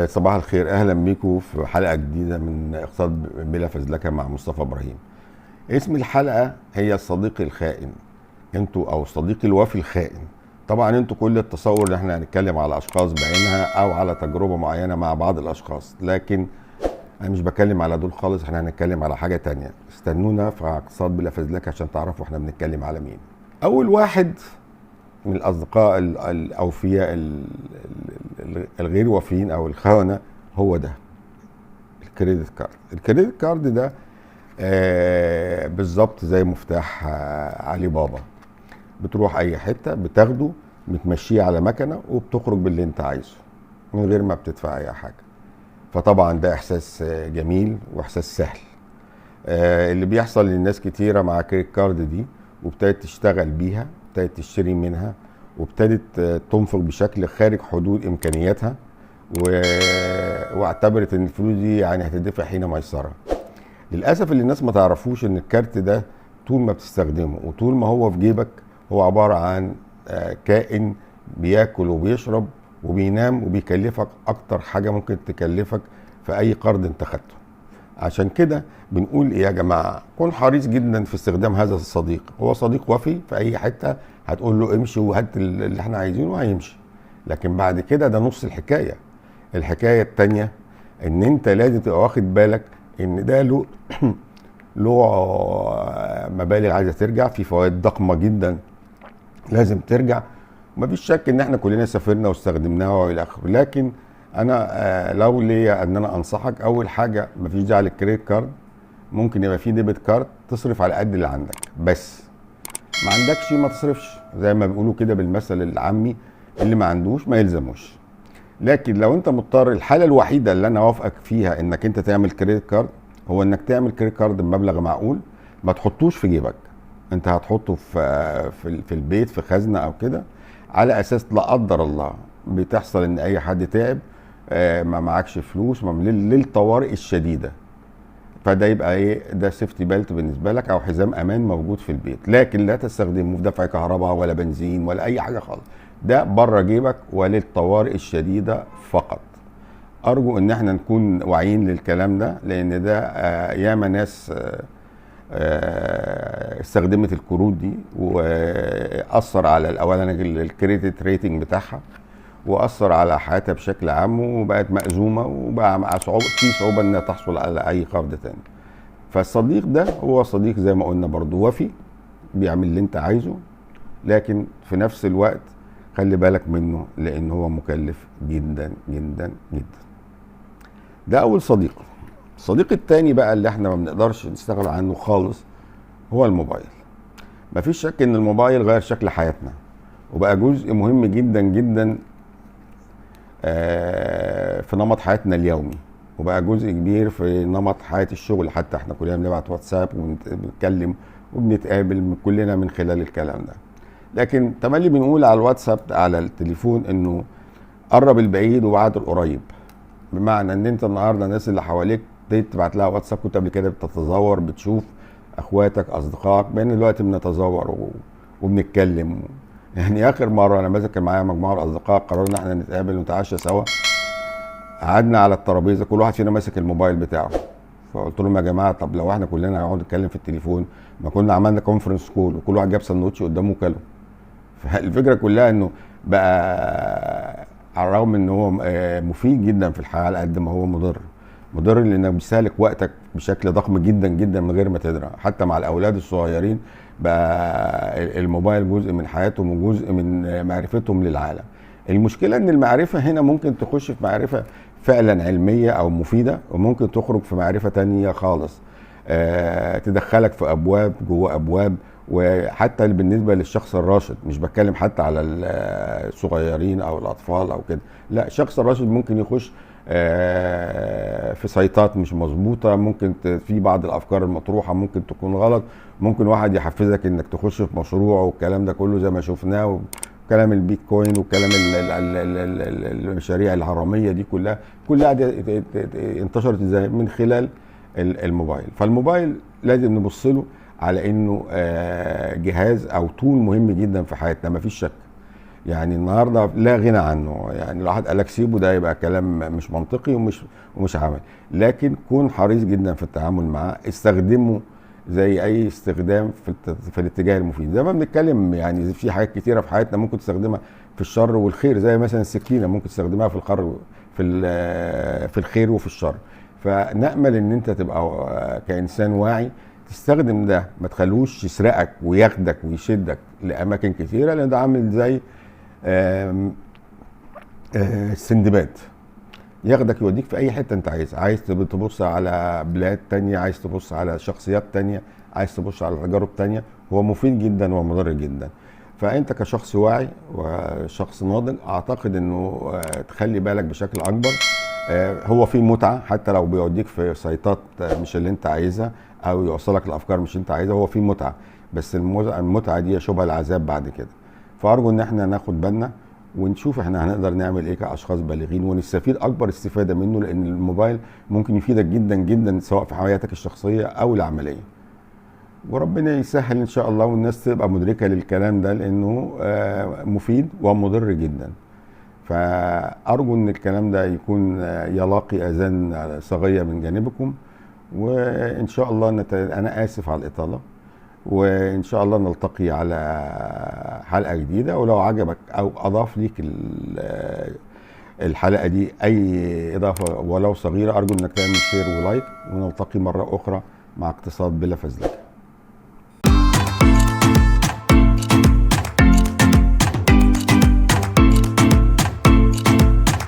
صباح الخير، اهلا بيكم في حلقة جديدة من اقتصاد بلا فزلكه مع مصطفى ابراهيم. اسم الحلقة هي الصديق الخائن، انتوا او الصديق الوفي الخائن. طبعا انتوا كل التصور ان احنا هنتكلم على اشخاص بعينها او على تجربه معينة مع بعض الاشخاص، لكن انا مش بكلم على دول خالص، احنا هنتكلم على حاجة تانية. استنونا في اقتصاد بلا فزلكه عشان تعرفوا احنا بنتكلم على مين. اول واحد من الاصدقاء الاوفياء الغير وفيين او الخونة هو ده ال credit card. ال credit card ده بالظبط زي مفتاح علي بابا، بتروح اي حتة بتاخده بتمشيه على مكنه وبتخرج باللي انت عايزه من غير ما بتدفع اي حاجة. فطبعا ده احساس جميل واحساس سهل. اللي بيحصل للناس كتيرة مع credit card دي، وابتدت تشتغل بيها، ابتدت تشتري منها، وابتدت تنفق بشكل خارج حدود امكانياتها، واعتبرت ان الفلوس دي يعني هتدفع حين ميسرة. للاسف اللي الناس ما تعرفوش ان الكارت ده طول ما بتستخدمه وطول ما هو في جيبك هو عبارة عن كائن بياكل وبيشرب وبينام وبيكلفك اكتر حاجة ممكن تكلفك في اي قرض انت خدته. عشان كده بنقول ايه يا جماعة، كن حريص جدا في استخدام هذا الصديق. هو صديق وفي في اي حتة هتقول له امشي وهات اللي احنا عايزينه هيمشي، لكن بعد كده ده نص الحكاية. الحكاية التانية ان انت لازم تبقى واخد بالك ان ده له مبالغ عايزه ترجع، في فوائد ضخمة جدا لازم ترجع. مفيش شك ان احنا كلنا سافرنا واستخدمناها والى اخره، لكن انا لو ليا ان انا انصحك، اول حاجة مفيش داعي لل credit card، ممكن يبقى في debit card تصرف على قد اللي عندك بس، ما عندكش ما تصرفش، زي ما بيقولوا كده بالمثل العامي، اللي ما عندوش ما يلزموش. لكن لو انت مضطر، الحالة الوحيدة اللي انا اوافقك فيها انك انت تعمل credit card هو انك تعمل credit card بمبلغ معقول، ما تحطوش في جيبك، انت هتحطه في البيت في خزنه او كده، على اساس لا قدر الله بتحصل ان اي حد تعب، ما معكش فلوس، للطوارئ الشديدة، فده يبقى ايه، ده safety belt بالنسبة لك او حزام امان موجود في البيت. لكن لا تستخدمه في دفع كهرباء ولا بنزين ولا اي حاجة خالص، ده بره جيبك وللطوارئ الشديدة فقط. ارجو ان احنا نكون واعيين للكلام ده، لان ده ياما ناس استخدمت الكروت دي واثر على اولا ال credit rating بتاعها، واثر على حياتها بشكل عام، وبقت مأزومه، وبقى مع صعوبة، في صعوبة انها تحصل على اي قرض تاني. فالصديق ده هو صديق زي ما قلنا برضو وفي، بيعمل اللي انت عايزه، لكن في نفس الوقت خلي بالك منه لان هو مكلف جدا جدا جدا. ده اول صديق. الصديق التاني بقى اللي احنا ما بنقدرش نستغنى عنه خالص هو الموبايل. مفيش شك ان الموبايل غير شكل حياتنا، وبقى جزء مهم جدا جدا في نمط حياتنا اليومي، وبقى جزء كبير في نمط حياة الشغل. حتى احنا كلنا بنبعت واتساب وبنتكلم وبنتقابل كلنا من خلال الكلام ده. لكن تملي بنقول على الواتساب على التليفون انه قرب البعيد وبعد القريب، بمعنى ان انت النهارده الناس اللي حواليك تبعت لها واتساب، كنت قبل كده بتتزور بتشوف اخواتك اصدقائك، بين دلوقتي بنتزور وبنتكلم. يعني اخر مرة انا مثلا كان معايا مجموعة من الاصدقاء، قررنا احنا نتقابل ونتعشى سوا، قعدنا على الترابيزة كل واحد فينا ماسك الموبايل بتاعه. فقلت لهم يا جماعة طب لو احنا كلنا هنقعد نتكلم في التليفون ما كنا عملنا conference call وكل واحد جاب سندوتش قدامه وكله. فالفكرة كلها انه بقى على الرغم ان هو مفيد جدا في الحياة على قد ما هو مضر. مضر لانك بيستهلك وقتك بشكل ضخم جدا جدا من غير ما تدرى. حتى مع الاولاد الصغيرين بقى الموبايل جزء من حياتهم وجزء من معرفتهم للعالم. المشكلة ان المعرفة هنا ممكن تخش في معرفة فعلا علمية او مفيدة، وممكن تخرج في معرفة تانية خالص، تدخلك في ابواب جوه ابواب. وحتى بالنسبة للشخص الراشد، مش بتكلم حتى على الصغيرين او الاطفال او كده، لا، الشخص الراشد ممكن يخش في سيطات مش مظبوطة، ممكن في بعض الافكار المطروحة ممكن تكون غلط، ممكن واحد يحفزك انك تخش في مشروع والكلام ده كله زي ما شفناه، وكلام البيتكوين وكلام المشاريع الهرميه دي كلها دي انتشرت ازاي؟ من خلال الموبايل. فالموبايل لازم نبص له على انه جهاز او tool مهم جدا في حياتنا، مفيش شك. يعني النهارده لا غنى عنه. يعني لو حد قال لك سيبه ده يبقى كلام مش منطقي ومش عملي. لكن كون حريص جدا في التعامل معاه، استخدمه زي اي استخدام في الاتجاه المفيد. زي ما بنتكلم يعني في حاجات كتيرة في حياتنا ممكن تستخدمها في الشر والخير، زي مثلا السكينة ممكن تستخدمها في الخر في الخير وفي الشر. فنأمل ان انت تبقى كإنسان واعي تستخدم ده، ما تخلوش يسرقك وياخدك ويشدك لأماكن كتيرة، لأن ده عامل زي السندباد، ياخدك يوديك في أي حتة أنت عايزها. عايز تبص على بلاد تانية، عايز تبص على شخصيات تانية، عايز تبص على تجارب تانية. هو مفيد جدا ومضر جدا. فأنت كشخص واعي وشخص ناضج أعتقد أنه تخلي بالك بشكل أكبر. هو في متعة حتى لو بيوديك في سيطات مش اللي انت عايزها او يوصلك لافكار مش انت عايزها، هو في متعة، بس المتعة دي شبه العذاب بعد كده. فارجو ان احنا ناخد بالنا ونشوف احنا هنقدر نعمل ايه كاشخاص بالغين ونستفيد اكبر استفادة منه، لان الموبايل ممكن يفيدك جدا جدا سواء في حياتك الشخصية او العملية. وربنا يسهل ان شاء الله والناس تبقى مدركة للكلام ده، لانه مفيد ومضر جدا. فأرجو إن الكلام ده يكون يلاقي أذان صاغية من جانبكم، وإن شاء الله أنا آسف على الإطالة، وإن شاء الله نلتقي على حلقة جديدة. ولو عجبك أو أضاف ليك الحلقة دي أي إضافة ولو صغيرة، أرجو إنك تعمل share و like، ونلتقي مرة أخرى مع اقتصاد بلا فزلكة.